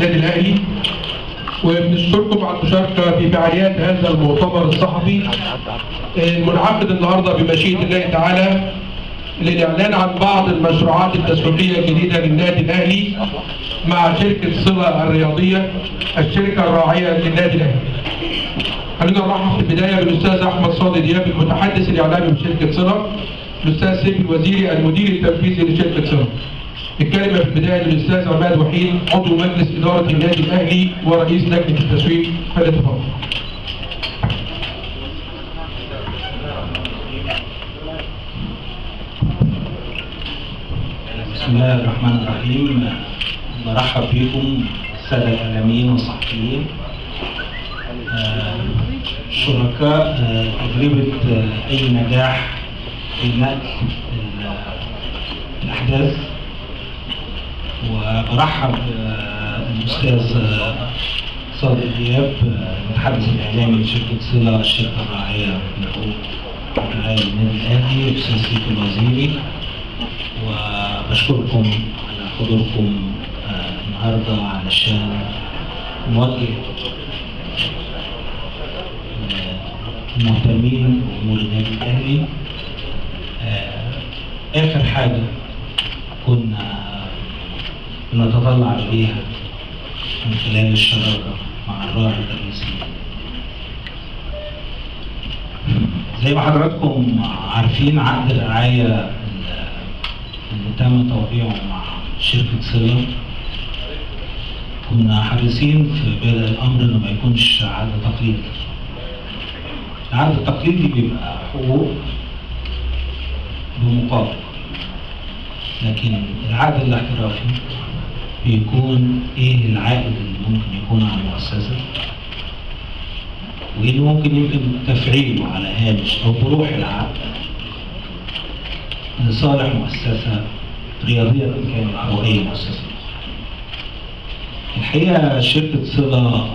النادي الاهلي، وبنشكركم على المشاركة في فعاليات هذا المؤتمر الصحفي المنعقد النهارده بمشيئة الله تعالى للاعلان عن بعض المشروعات التسويقية الجديدة للنادي الاهلي مع شركة صله الرياضية، الشركة الراعيه للنادي الاهلي. خلينا نرحب في البداية بالاستاذ احمد صادق دياب المتحدث الاعلامي بشركه صله، الاستاذ سيف الوزيري المدير التنفيذي لشركة صله. الكلمة في البداية للاستاذ عماد وحيد عضو مجلس ادارة النادي الاهلي ورئيس لجنة التسويق، فليتفضل. بسم الله الرحمن الرحيم. برحب بكم السادة الاعلاميين والصحفيين شركاء تجربه اي نجاح في نقل الاحداث، وبرحب بالاستاذ صادق دياب المتحدث الاعلامي لشركة صله الشركة الراعيه لحقوق الرعاية للنادي الاهلي، والاستاذ سيف الوزيري، وبشكركم على حضوركم النهارده علشان نوجه المهتمين بامور النادي الاهلي. اخر حاجة كنا بنتطلع إليها من خلال الشراكة مع الراعي الرئيسي. زي ما حضراتكم عارفين، عقد الرعاية اللي تم توقيعه مع شركة صلة كنا حريصين في بدء الأمر إنه ما يكونش عقد تقليدي. العقد التقليدي بيبقى حقوق بمقابل، لكن العقد الاحترافي بيكون ايه العائد اللي ممكن يكون على المؤسسة، وايه اللي ممكن يمكن تفعيله على هامش او بروح العقد لصالح مؤسسة رياضية كانت او اي مؤسسة. الحقيقة شركة صلة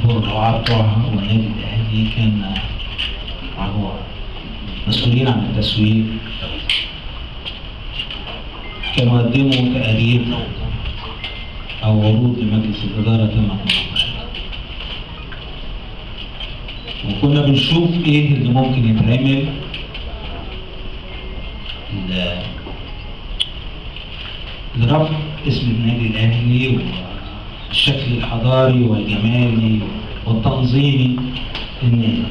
بالرعاة بتوعها والنادي الاهلي كان مسؤولين عن التسويق، كانوا قدموا تقارير أو عروض لمجلس الإدارة تم مناقشتها، وكنا بنشوف إيه اللي ممكن يتعمل لرفع اسم النادي الأهلي والشكل الحضاري والجمالي والتنظيمي للنادي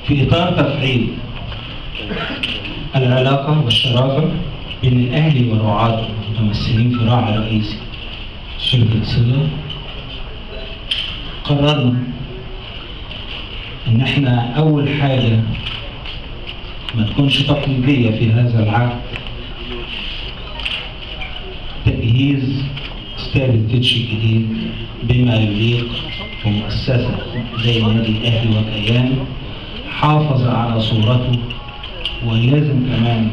في إطار تفعيل العلاقة والشراكة بين الأهلي ورعاته المتمثلين في راعي رئيسي شركة صلة. قررنا إن إحنا أول حاجة ما تكونش تقليدية في هذا العقد تجهيز استاد التتش الجديد بما يليق بمؤسسة زي النادي الأهلي وكيان حافظ على صورته، ولازم كمان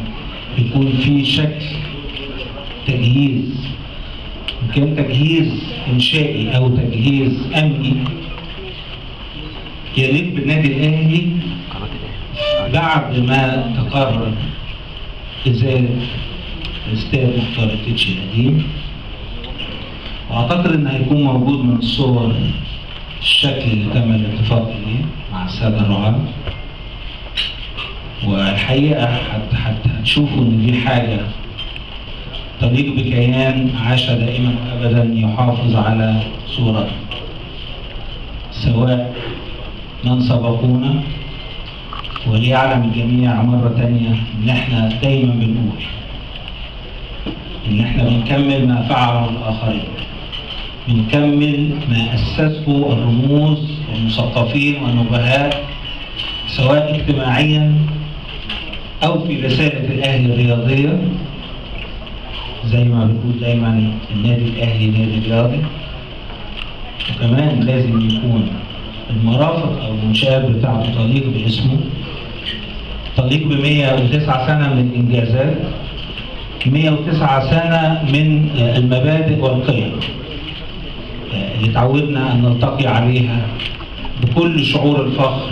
يكون في شكل تجهيز، إن كان تجهيز إنشائي أو تجهيز أمني يليق بالنادي الأهلي بعد ما تقرر إزالة الاستاد مختار التتش القديم. وأعتقد إن هيكون موجود من الصور الشكل اللي تم الاتفاق إليه مع السادة الرعاة، والحقيقة هتشوفوا إن دي حاجة تليق بكيان عاش دائما وأبدا يحافظ على صورته، سواء من سبقونا، وليعلم الجميع مرة تانية إن إحنا دايما بنقول إن إحنا بنكمل ما فعله الآخرين، بنكمل ما أسسه الرموز والمثقفين والنبهاء سواء اجتماعيا أو في رسالة الأهلي الرياضية. زي ما بنقول دايما النادي الأهلي نادي رياضي، وكمان لازم يكون المرافق أو المنشآت بتاعته تليق باسمه، تليق ب 109 سنة من الإنجازات، 109 سنة من المبادئ والقيم اللي تعودنا أن نلتقي عليها بكل شعور الفخر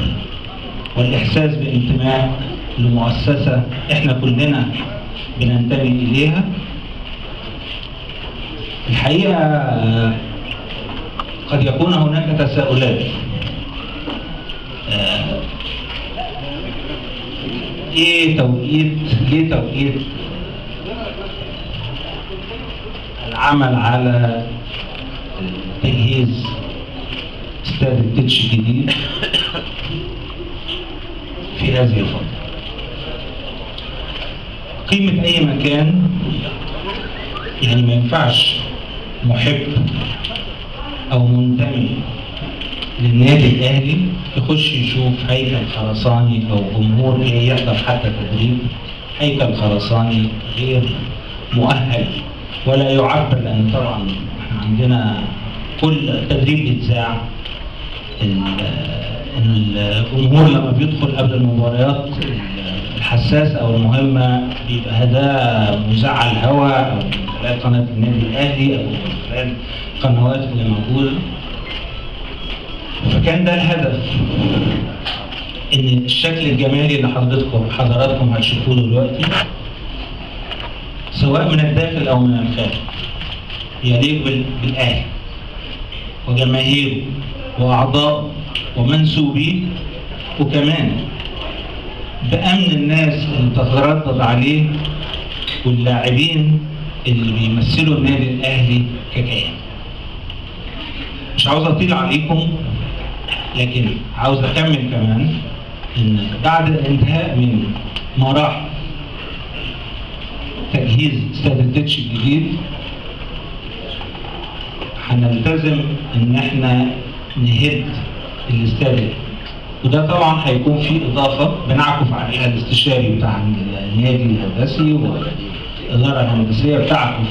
والإحساس بانتماء لمؤسسة إحنا كلنا بننتمي إليها. الحقيقة قد يكون هناك تساؤلات، ايه توقيت، ليه توقيت العمل على تجهيز استاد التتش الجديد في هذه الفترة؟ قيمة أي مكان، يعني ما ينفعش محب أو منتمي للنادي الأهلي يخش يشوف هيكل خرساني أو جمهور جاي يحضر حتى تدريب هيكل خرساني غير مؤهل ولا يعبر، لأن طبعا احنا عندنا كل تدريب بيتذاع، الجمهور لما بيدخل قبل المباريات الحساسة أو المهمة بيبقى ده مذاع على الهواء أو من خلال قناة النادي الأهلي أو من خلال القنوات اللي موجودة. فكان ده الهدف، إن الشكل الجمالي اللي حضراتكم هتشوفوه دلوقتي سواء من الداخل أو من الخارج يليق بالأهلي وجماهيره وأعضائه ومنسوبيه، وكمان بأمن الناس اللي تتردد عليه واللاعبين اللي بيمثلوا النادي الأهلي ككيان. مش عاوز أطيل عليكم، لكن عاوز أكمل كمان إن بعد الانتهاء من مراحل تجهيز استاد التتش الجديد هنلتزم إن احنا نهد الاستاد، وده طبعا هيكون في اضافه بنعكف عليها الاستشاري بتاع النادي الهندسي والادارة الهندسية بتعكف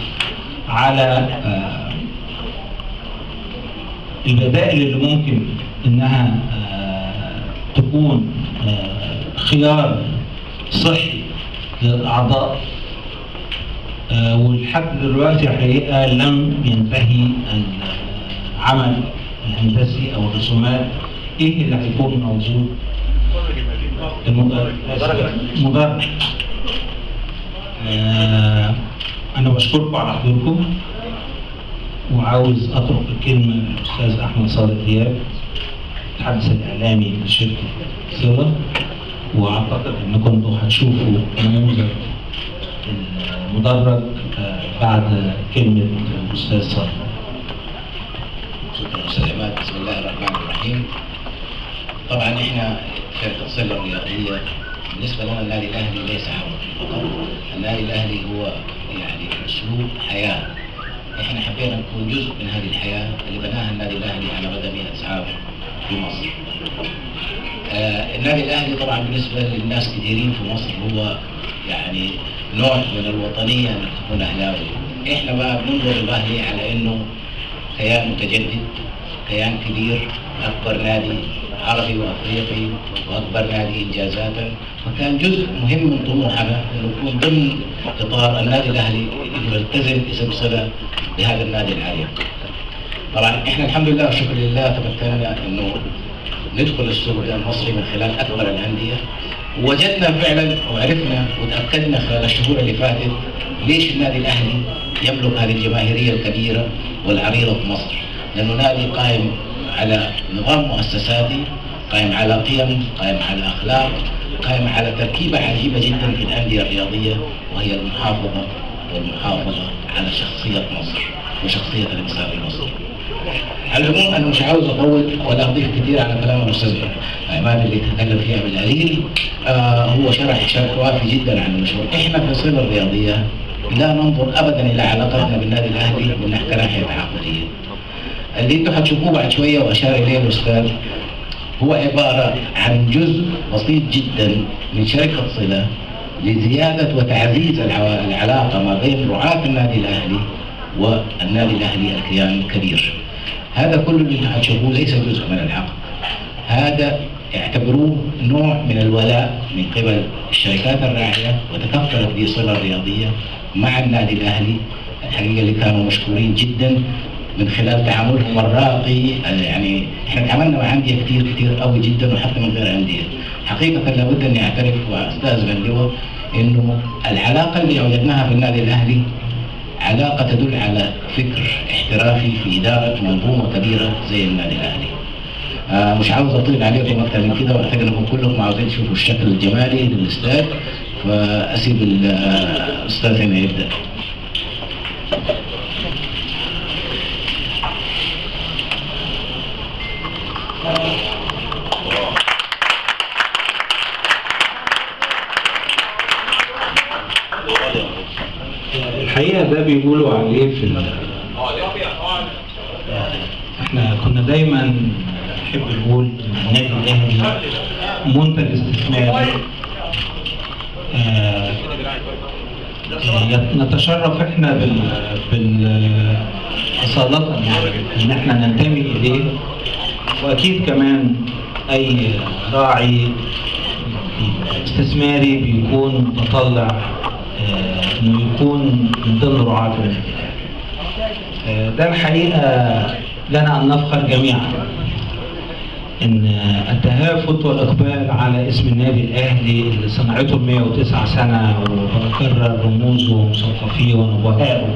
على البدائل اللي ممكن انها تكون خيار صحي للاعضاء. ولحد دلوقتي الحقيقة لم ينتهي العمل الهندسي او الرسومات ايه اللي هيكون موجود المدرج. انا بشكركم على حضوركم، وعاوز اترك الكلمة للاستاذ احمد صادق دياب المتحدث الاعلامي لشركة صله، واعتقد انكم انتوا هتشوفوا نموذج المدرج بعد كلمة الاستاذ صادق. شكرا استاذ عماد. بسم الله الرحمن الرحيم. طبعا احنا شركة صله الرياضية بالنسبة لنا النادي الاهلي ليس حرف فقط، النادي الاهلي هو يعني اسلوب حياة. احنا حبينا نكون جزء من هذه الحياة اللي بناها النادي الاهلي على مدى 100 عام في مصر. النادي الاهلي طبعا بالنسبة للناس كثيرين في مصر هو يعني نوع من الوطنية انك تكون اهلاوي. احنا بقى بننظر للاهلي على انه كيان متجدد، كيان كبير، اكبر نادي عربي وافريقي واكبر نادي انجازاتا، فكان جزء مهم من طموحنا انه يكون ضمن اطار النادي الاهلي انه يلتزم اسم صله بهذا النادي العريق. طبعا احنا الحمد لله والشكر لله تمكنا انه ندخل السوق المصري من خلال اكبر الاندية، ووجدنا فعلا وعرفنا وتاكدنا خلال الشهور اللي فاتت ليش النادي الاهلي يملك هذه الجماهيرية الكبيرة والعريضه في مصر، لانه نادي قائم على نظام مؤسساتي، قائم على قيم، قائم على اخلاق، قائم على تركيبه عجيبة جدا في الاندية الرياضية، وهي المحافظة والمحافظة على شخصية مصر وشخصية الانسان المصري. على العموم انا مش عاوز اطول ولا اضيف كثير على كلام الاستاذ عماد اللي تكلم فيها بالقليل. هو شرح شرح وافي جدا عن المشروع. احنا في صله الرياضية لا ننظر ابدا الى علاقتنا بالنادي الاهلي من كناحيه تعاقديه. اللي انتم حتشوفوه بعد شوية واشار اليه الاستاذ هو عبارة عن جزء بسيط جدا من شركة صله لزيادة وتعزيز العلاقة ما بين رعاه النادي الاهلي والنادي الاهلي الكيان الكبير. هذا كل اللي انتم حتشوفوه ليس جزء من العقد. هذا اعتبروه نوع من الولاء من قبل الشركات الراعيه وتكفلت به صله الرياضية مع النادي الاهلي، الحقيقة اللي كانوا مشكورين جدا من خلال تعاملهم الراقي. يعني احنا تعاملنا مع اندية كثير كثير قوي جدا وحتى من غير اندية. حقيقة لابد اني اعترف واستاذ اللواء انه العلاقة اللي وجدناها في النادي الاهلي علاقة تدل على فكر احترافي في إدارة منظومة كبيرة زي النادي الأهلي. مش عاوز أطيل عليكم أكثر من كده، وأعتقد أنكم كلكم عاوزين تشوفوا الشكل الجمالي للاستاد، فأسيب الأستاذ هنا يبدأ. الحقيقة ده بيقولوا عليه في احنا كنا دايما نحب نقول ان النادي الاهلي منتج استثماري. نتشرف احنا باصالتنا ان احنا ننتمي اليه، واكيد كمان اي راعي استثماري بيكون متطلع انه يكون من ضمن رعاة النادي الاهلي. ده الحقيقة لنا ان نفخر جميعا ان التهافت والاقبال على اسم النادي الاهلي اللي صنعته ال 109 سنة، وبكرر رموزه ومثقفيه ونبهائه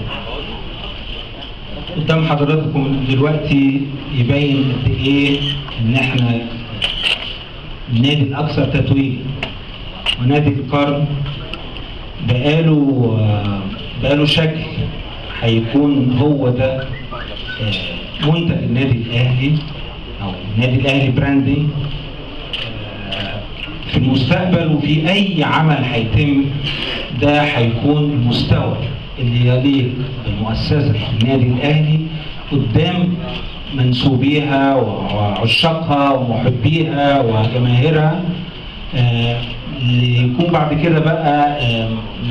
قدام حضراتكم دلوقتي، يبين قد ايه ان احنا النادي الاكثر تتويجا ونادي القرن. بقاله شكل هيكون هو ده منتج النادي الاهلي او النادي الاهلي براندي في المستقبل، وفي اي عمل هيتم ده هيكون المستوى اللي يليق بمؤسسه النادي الاهلي قدام منسوبيها وعشاقها ومحبيها وجماهيرها. اللي يكون بعد كده بقى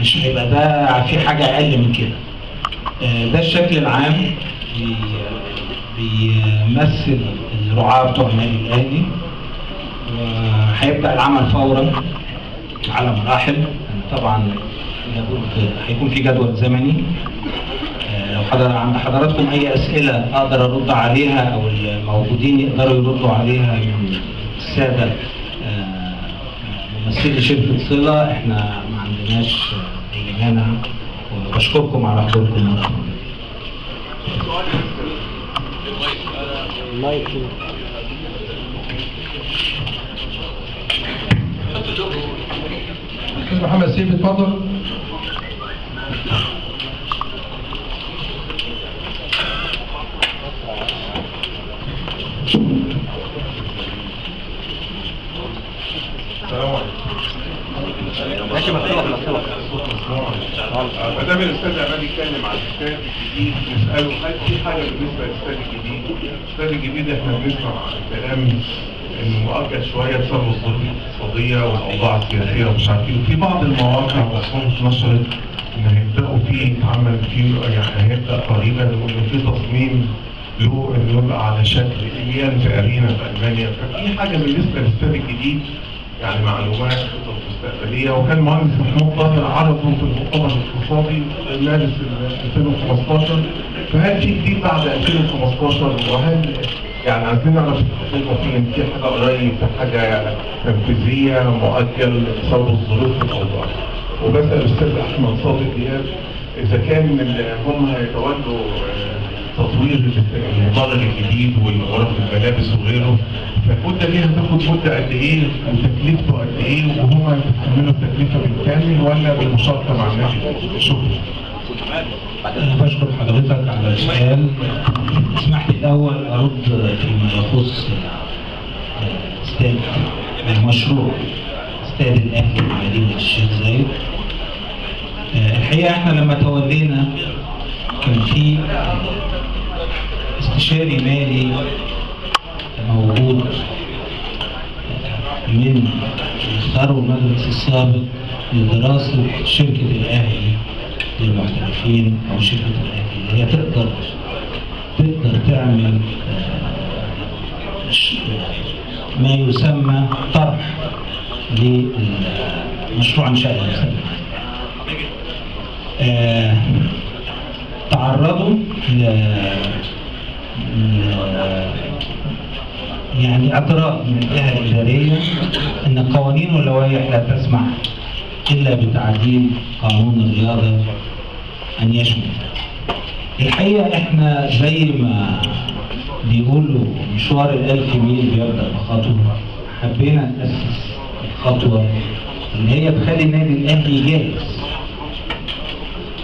مش هيبقى ده في حاجة اقل من كده. ده الشكل العام بيمثل الرعاة بتوع النادي الاهلي، وهيبدا العمل فورا على مراحل. طبعا لابد هيكون في جدول زمني. لو عند حضراتكم اي اسئلة اقدر ارد عليها او الموجودين يقدروا يردوا عليها من السادة ممثلي شركة صله، احنا ما عندناش اي مانع، وبشكركم على حضوركم مرة ثانية. استاذ محمد سيف اتفضل. السلام عليكم. ما دام الاستاذ عماد يتكلم على الاستاد الجديد، نساله هل في حاجة بالنسبة للاستاد الجديد؟ الاستاد الجديد احنا بنسمع كلام انه مؤجل شوية بسبب الظروف الاقتصادية والاوضاع السياسية ومش عارف ايه، وفي بعض المواقع والصحف نشرت ان هيبداوا فيه يتعمل فيه، يعني هيبدا قريبا، وان في تصميم له انه يبقى على شكل اليانز ارينا في المانيا. ففي حاجة بالنسبة للاستاد الجديد يعني معلومات خطط مستقبلية؟ وكان المهندس محمود طاهر عرضه في المؤتمر الاقتصادي مارس 2015، فهل في جديد بعد 2015؟ وهل يعني عايزين نعرف الحقيقة فين؟ في حاجة قريب، في حاجة تنفيذية، مؤجل بسبب الظروف والاوضاع؟ وبسال الاستاذ احمد صادق دياب اذا كان هم هيتولوا تطوير المدرج الجديد والغرف الملابس وغيره، فالمده دي هتاخد مده قد ايه وتكلفته قد ايه، وهم هيتحملوا التكلفة بالكامل ولا بالمشاركة مع النادي؟ شكرا. أنا بشكر حضرتك على السؤال. اسمح لي الأول أرد فيما يخص استاد المشروع استاد الأهلي بمدينة الشيخ زايد. الحقيقة احنا لما تولينا كان في استشاري مالي موجود من اختاره المجلس السابق لدراسة شركة الأهلي للمحترفين أو شركة الأهلي اللي هي تقدر تعمل ما يسمى طرح لمشروع إنشاء الاستاد. تعرضوا يعني اعتراض من الجهة الإدارية أن القوانين واللوائح لا تسمح إلا بتعديل قانون الرياضة أن يشمل. الحقيقة احنا زي ما بيقولوا مشوار ال1000 ميل بيبدأ بخطوة، حبينا نأسس الخطوة اللي هي تخلي النادي الأهلي جاهز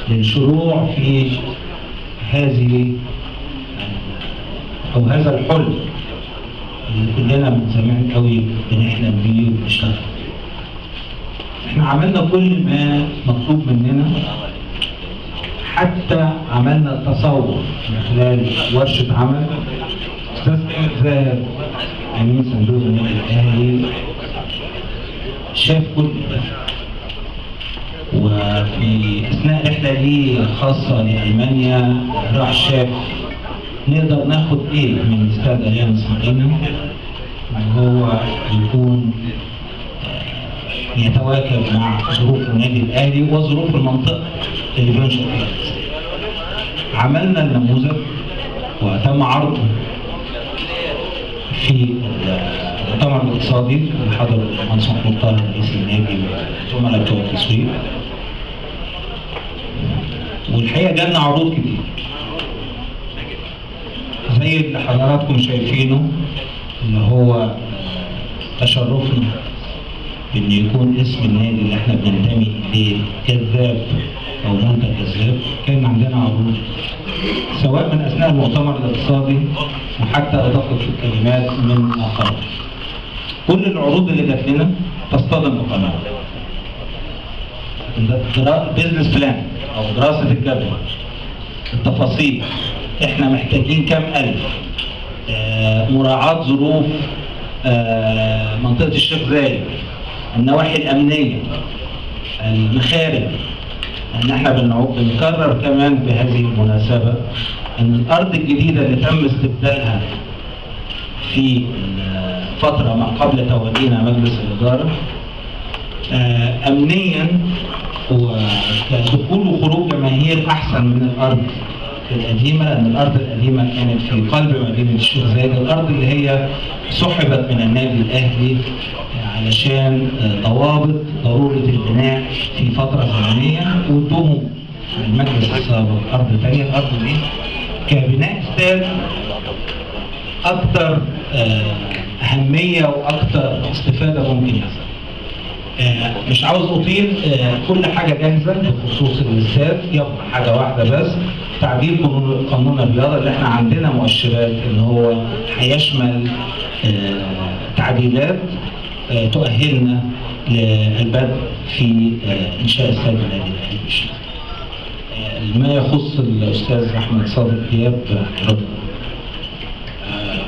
للشروع في هذه أو هذا الحلم اللي كلنا من زمان قوي بنحلم بيه وبنشتغل. احنا عملنا كل ما مطلوب مننا، حتى عملنا التصور من خلال ورشة عمل. أستاذ زاهر أمين صندوق النادي الأهلي شاف كل ده، وفي أثناء رحلة ليه خاصة لألمانيا راح شاف نقدر ناخد إيه من استاد أليانز أرينا وهو يكون يتواكب مع ظروف النادي الأهلي وظروف المنطقة اللي بينشط فيها. عملنا النموذج وتم عرضه في المؤتمر الاقتصادي اللي حضر المهندس محمود طاهر رئيس النادي والزملاء بتوع التسويق، والحقيقة جالنا عروض كتير زي اللي حضراتكم شايفينه، اللي هو تشرفنا بان يكون اسم النادي اللي احنا بننتمي اليه كذاب او منتج كذاب. كان عندنا عروض سواء من اثناء المؤتمر الاقتصادي وحتى اضافه الكلمات من اخر. كل العروض اللي جات لنا تصطدم بقناعه business plan او دراسة الجدوى، التفاصيل، احنا محتاجين كام الف، مراعاة ظروف منطقة الشيخ زايد، النواحي الامنية، المخارج. ان احنا بنكرر كمان بهذه المناسبة ان الارض الجديدة اللي تم استبدالها في فترة ما قبل تولينا مجلس الادارة امنيا وكدخول وخروج جماهير احسن من الارض القديمة، لان الارض القديمة كانت في قلب مدينة الشيخ زايد، الارض اللي هي سحبت من النادي الاهلي علشان ضوابط ضرورة البناء في فترة زمنية، وادوهم المجلس السابق ارض ثانية. الارض دي كبناء استاد اكثر اهمية واكثر استفاده ممكن يحصل. مش عاوز اطيل، كل حاجة جاهزة بخصوص الاستاد، يبقى حاجة واحدة بس، تعديل قانون الرياضة اللي احنا عندنا مؤشرات ان هو هيشمل تعديلات تؤهلنا للبدء في انشاء استاد النادي الاهلي. ما يخص الاستاذ احمد صادق دياب رد.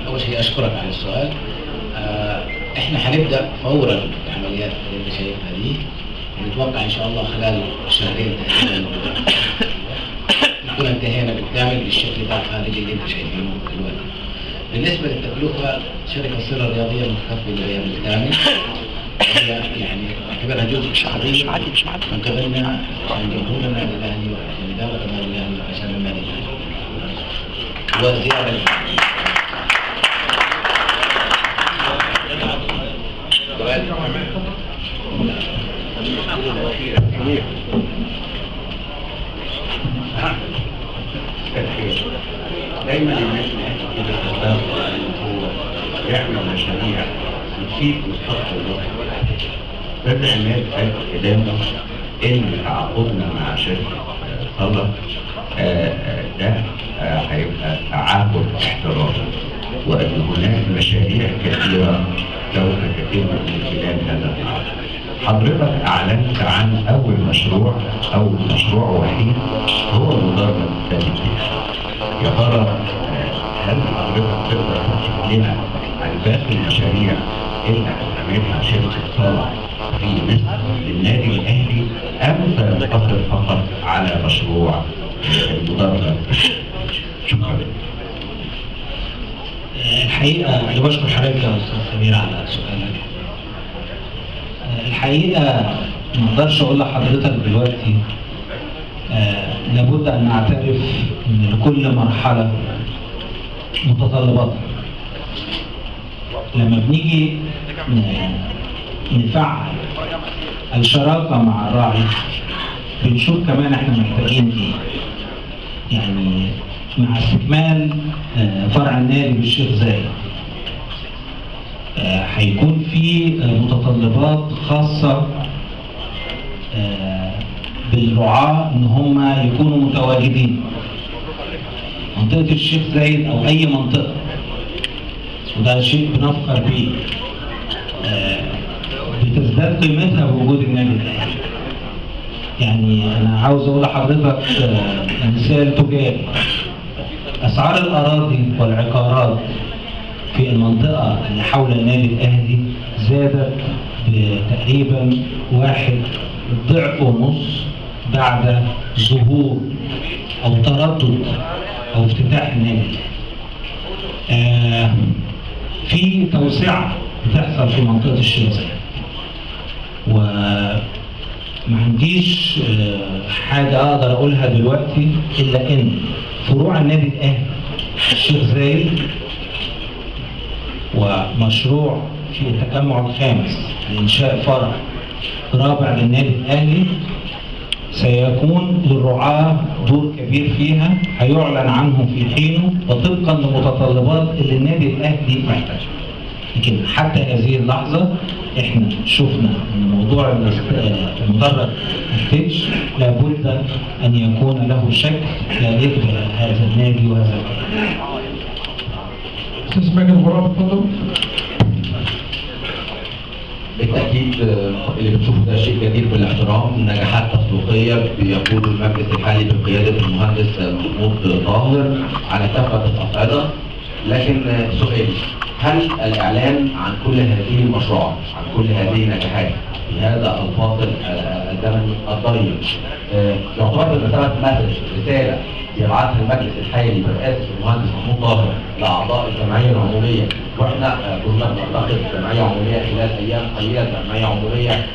اول شيء اشكرك على السؤال. احنا هنبدا فورا العمليات اللي انت شايفها دي، ونتوقع ان شاء الله خلال شهرين تقريبا نكون انتهينا بالكامل بالشكل ده الخارجي اللي انت شايفينه دلوقتي. بالنسبة للتكلفه، شركة الصلة الرياضية متكفله بها بالكامل، وهي يعني اعتبرها جزء كبير من قبلنا عشان جمهور النادي الاهلي وعشان ادارة النادي الاهلي وعشان النادي الاهلي وزيادة. دايما النادي الاهلي كده هو يعمل مشاريع وتفيد مستقبل الوطن. استاذ عماد قال كلامه ان تعاقدنا مع شركة صدى ده هيبقى تعاقد احترافي، وان هناك مشاريع كثيرة سوف تتم من خلال هذا التعاقد. حضرتك اعلنت عن اول مشروع او مشروع وحيد هو مدرج استاد الجيش. يا ترى هل حضرتك تقدر تحكي لنا عن باقي المشاريع اللي هتعملها شركة صالح في مصر للنادي الاهلي، ام سيقتصر فقط على مشروع المدرج؟ شكرا. الحقيقة انا بشكر حضرتك يا استاذ سمير على سؤالك. الحقيقة ما اقدرش اقول لحضرتك دلوقتي، لابد ان نعترف ان لكل مرحلة متطلباتها. لما بنيجي نفعل الشراكة مع الراعي بنشوف كمان احنا محتاجين ايه. يعني مع استكمال فرع النادي بالشيخ زايد هيكون في متطلبات خاصة بالرعاة ان هم يكونوا متواجدين. منطقة الشيخ زايد او اي منطقة، وده شيء بنفخر بيه، بتزداد قيمتها بوجود النادي الاهلي. يعني انا عاوز اقول لحضرتك مثال تجاري، اسعار الاراضي والعقارات في المنطقة اللي حول النادي الاهلي زادت بتقريبا 1.5 ضعف بعد ظهور او تردد او افتتاح النادي الاهلي. في توسعه بتحصل في منطقة الشيخ زايد، وما عنديش حاجة اقدر اقولها دلوقتي الا ان فروع النادي الاهلي الشيخ زايد ومشروع في التجمع الخامس لانشاء فرع رابع للنادي الاهلي سيكون للرعاة دور كبير فيها، هيعلن عنه في حينه وطبقا لمتطلبات اللي النادي الاهلي محتاجها. لكن حتى هذه اللحظة احنا شفنا ان موضوع المدرج التتش لابد ان يكون له شكل يليق بهذا النادي وهذا الكلام. استاذ ماجد غراب اتفضل. بالتأكيد اللي بنشوفه ده شيء جدير بالاحترام، نجاحات تسويقية بيقود المجلس الحالي بقيادة المهندس محمود طاهر على كافة الأصعدة. لكن سؤالي، هل الإعلان عن كل هذه المشروعات، عن كل هذه النجاحات في هذا الفاصل الزمني الضيق يعتبر بمثابة message، رسالة يبعثها المجلس الحالي برئاسة المهندس محمود طاهر لأعضاء الجمعية العمومية، واحنا كنا بنعتقد جمعية عمومية خلال أيام قليلة، جمعية عمومية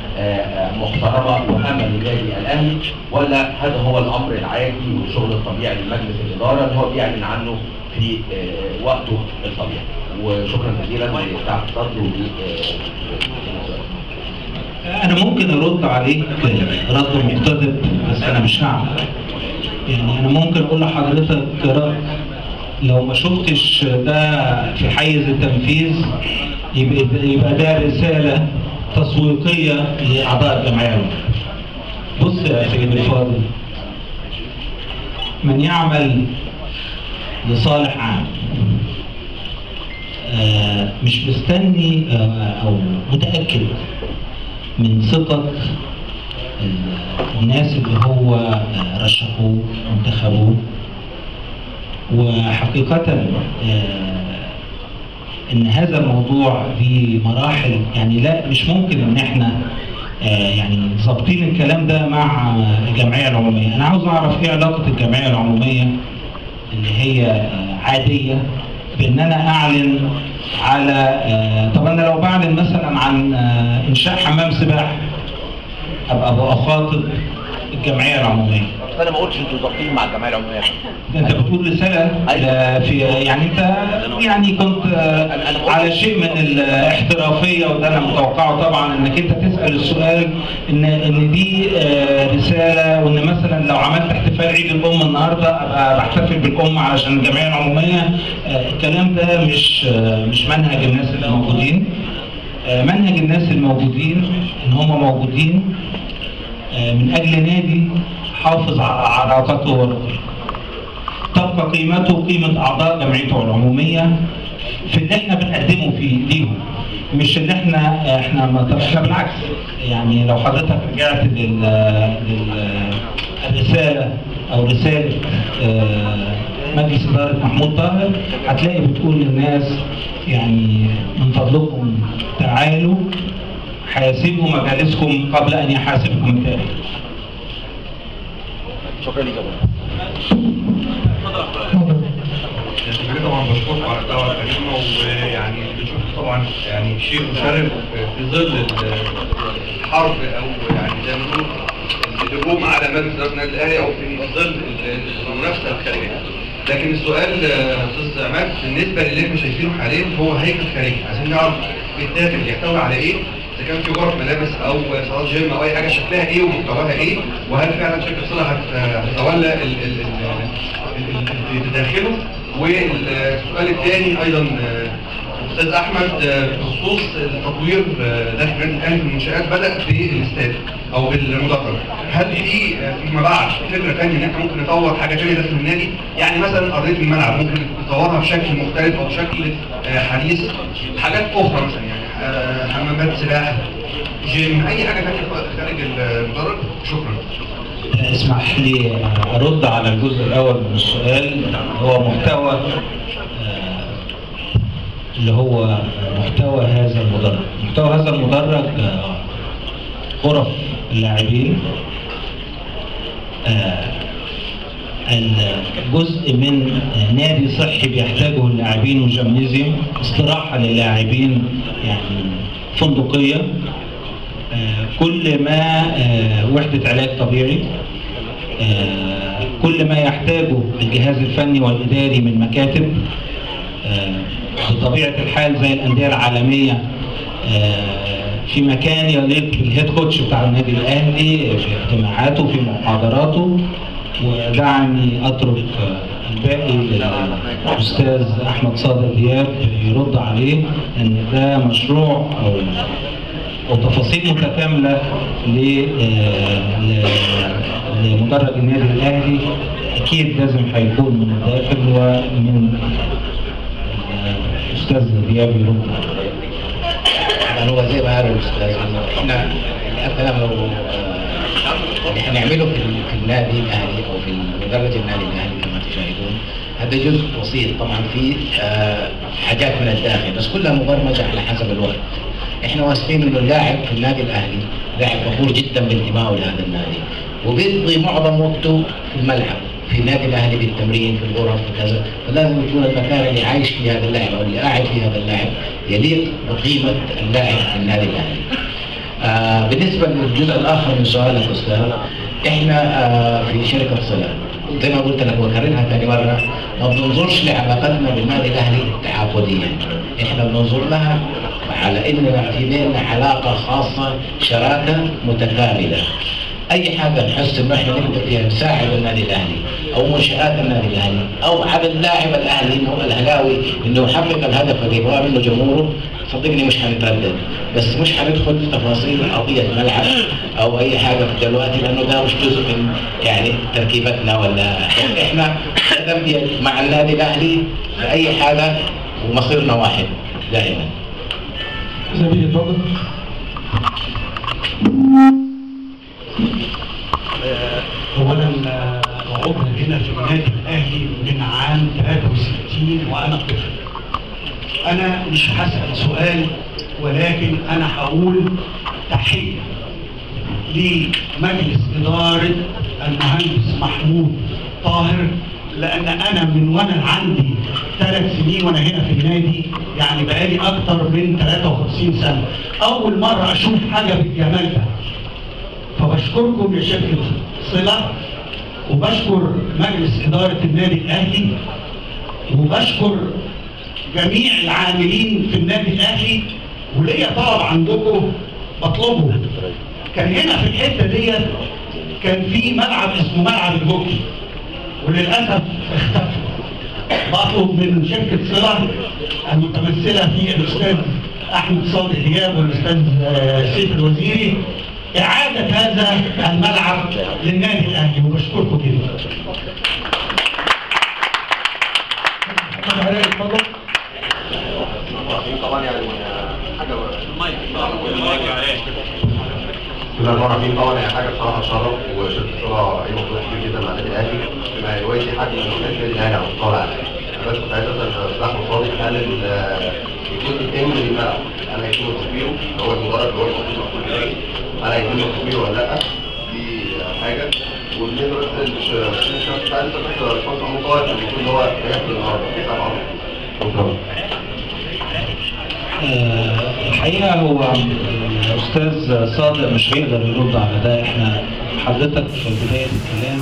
محترمة وهامة للنادي الأهلي، ولا هذا هو الأمر العادي والشغل الطبيعي لمجلس الإدارة اللي هو بيعلن عنه في وقته الطبيعي؟ وشكرا جزيلا لسعة الصدر. أنا ممكن أرد عليك رد مقتضب، بس أنا مش هعمل. يعني أنا ممكن أقول لحضرتك رد لو ما شفتش ده في حيز التنفيذ يبقى ده رسالة تسويقية لأعضاء الجمعية. بص يا سيدي الفاضل، من يعمل لصالح عام مش مستني أو متأكد من ثقة الناس اللي هو رشحوه وانتخبوه. وحقيقة ان هذا الموضوع في مراحل، يعني لا مش ممكن ان احنا يعني ظابطين الكلام ده مع الجمعية العمومية. انا عاوز اعرف ايه علاقة الجمعية العمومية اللي هي عادية بان انا اعلن على، طب انا لو بعلن مثلا عن انشاء حمام سباحة ابقى بخاطب الجمعية العمومية. بس انا ما قلتش انتوا ظابطين مع الجمعية العمومية. ده انت بتقول رسالة في، يعني انت يعني كنت على شيء من الاحترافية، وده انا متوقعه طبعا انك انت تسال السؤال ان دي رسالة، وان مثلا لو عملت احتفال عيد الام النهارده ابقى بحتفل بالام علشان الجمعية العمومية. الكلام ده مش منهج الناس اللي موجودين. منهج الناس الموجودين ان هم موجودين من اجل نادي حافظ على علاقته ورقية، تبقى قيمته قيمة أعضاء جمعيته العمومية في اللي احنا بنقدمه فيه ليهم، مش اللي احنا بالعكس. يعني لو حضرتك رجعت للرسالة أو رسالة مجلس إدارة محمود طاهر هتلاقي بتقول للناس يعني من فضلكم تعالوا حاسبوا مجالسكم قبل أن يحاسبكم التاريخ. شكرا لك يا طبعا بشكركم على الدعوة الكريمة، ويعني بنشوف طبعا يعني شيء مشرف في ظل الحرب او يعني زي ما بنقول الهجوم على مجلس ادارة النادي الاهلي او في ظل المنافسة الخارجية. لكن السؤال استاذ عماد بالنسبة للي احنا شايفينه حاليا هو هيكل خارجي، عايزين نعرف بالداخل يحتوي على ايه، اذا كان في غرف ملابس او صالات جيم او اي حاجة، شكلها ايه ومحتواها ايه؟ وهل فعلا شركة صله هتتولى اللي داخله؟ والسؤال الثاني ايضا استاذ احمد، بخصوص التطوير داخل النادي الاهلي في المنشات بدا بالاستاد او بالمدرج، هل في فيما بعد فكرة ثانية ان احنا ممكن نطور حاجة ثانية داخل النادي؟ يعني مثلا ارضية الملعب ممكن نطورها بشكل مختلف او بشكل حديث، حاجات اخرى مثلا يعني حمامات سباحة، جيم، اي حاجة ثانية خارج المدرج. شكرا. اسمح لي ارد على الجزء الاول من السؤال، هو محتوى اللي هو محتوى هذا المدرج. محتوى هذا المدرج غرف اللاعبين، الجزء من نادي صحي بيحتاجه اللاعبين وجيمنازيوم، استراحة للاعبين يعني فندقية، كل ما وحدة علاج طبيعي، كل ما يحتاجه الجهاز الفني والإداري من مكاتب. بطبيعة الحال زي الأندية العالمية في مكان يليق بالهيد كوتش بتاع النادي الأهلي في اجتماعاته في محاضراته. ودعني أترك الباقي للأستاذ أحمد صادق دياب يرد عليه، أن ده مشروع أو تفاصيل متكاملة لمدرج النادي الأهلي، أكيد لازم هيكون من الداخل ومن الأستاذ دياب يرد. طبعا هو زي ما قال الأستاذ احنا الكلام اللي هنعمله في النادي الأهلي أو في مدرج النادي الأهلي كما تشاهدون هذا جزء بسيط، طبعا في حاجات من الداخل بس كلها مبرمجة على حسب الوقت. احنا واثقين انه اللاعب في النادي الاهلي لاعب فخور جدا بانتمائه لهذا النادي، وبيقضي معظم وقته في الملعب في النادي الاهلي، بالتمرين، في الغرف، في كذا، فلازم يكون المكان اللي عايش فيه هذا اللاعب او اللي قاعد فيه هذا اللاعب يليق بقيمة اللاعب في النادي الاهلي. بالنسبة للجزء الاخر من سؤالك استاذ، احنا في شركة صله زي ما قلت لك وكررها ثاني مرة، ما بننظرش لعلاقتنا بالنادي الاهلي تعاقديا، احنا بننظر لها على اننا في بيننا علاقة خاصة، شراكة متكاملة. اي حاجة نحس انه احنا نقدر فيها نساعد النادي الاهلي او منشات النادي الاهلي او على اللاعب الاهلي انه الاهلاوي انه يحقق الهدف اللي يبغاه منه جمهوره، صدقني مش حنتردد، بس مش حندخل في تفاصيل قضية ملعب او اي حاجة في دلوقتي، لانه ده مش جزء من يعني تركيبتنا، ولا احنا مع النادي الاهلي في اي حاجة ومصيرنا واحد دائما. زميلي اتفضل. اولا عضو هنا في النادي الاهلي من عام 63 وانا طفل. انا مش هسال سؤال، ولكن انا هقول تحية لمجلس ادارة المهندس محمود طاهر، لان انا من وانا عندي 3 سنين وانا هنا في النادي، يعني بقالي اكتر من 53 سنة، اول مرة اشوف حاجة بالجمال ده. فبشكركم يا شركة صله، وبشكر مجلس ادارة النادي الاهلي، وبشكر جميع العاملين في النادي الاهلي. وليا طلب عندكم بطلبه، كان هنا في الحتة ديت كان في ملعب اسمه ملعب الهوكي، وللاسف اختفى. بطلب من شركة صله المتمثلة في الاستاذ احمد صادق دياب والاستاذ سيف الوزيري اعاده هذا الملعب للنادي الاهلي، وبشكركم جدا. طبعا يعني حاجة بسم الله الرحمن الرحيم. طبعا هي حاجة بصراحة تشرف، وشركه صله اي موضوع كبير جدا مع النادي الاهلي، بما يوازي حجم النادي الاهلي على مستوى العالم. انا بس كنت عايز اسال الاستاذ احمد صادق، هل الجزء الثاني من الملعب هل هيتم تطويره اللي هو المدرج اللي هو المفروض مقفول دلوقتي، هل هيتم تطويره ولا لا؟ دي حاجة. وبالنسبة بس للشخص بتاع لسه باشمهندس محمود طاهر كان بيقول ان هو هياخد النهارده. شكرا. الحقيقة هو الاستاذ صادق مش هيقدر يرد على ده، احنا حضرتك في بداية الكلام.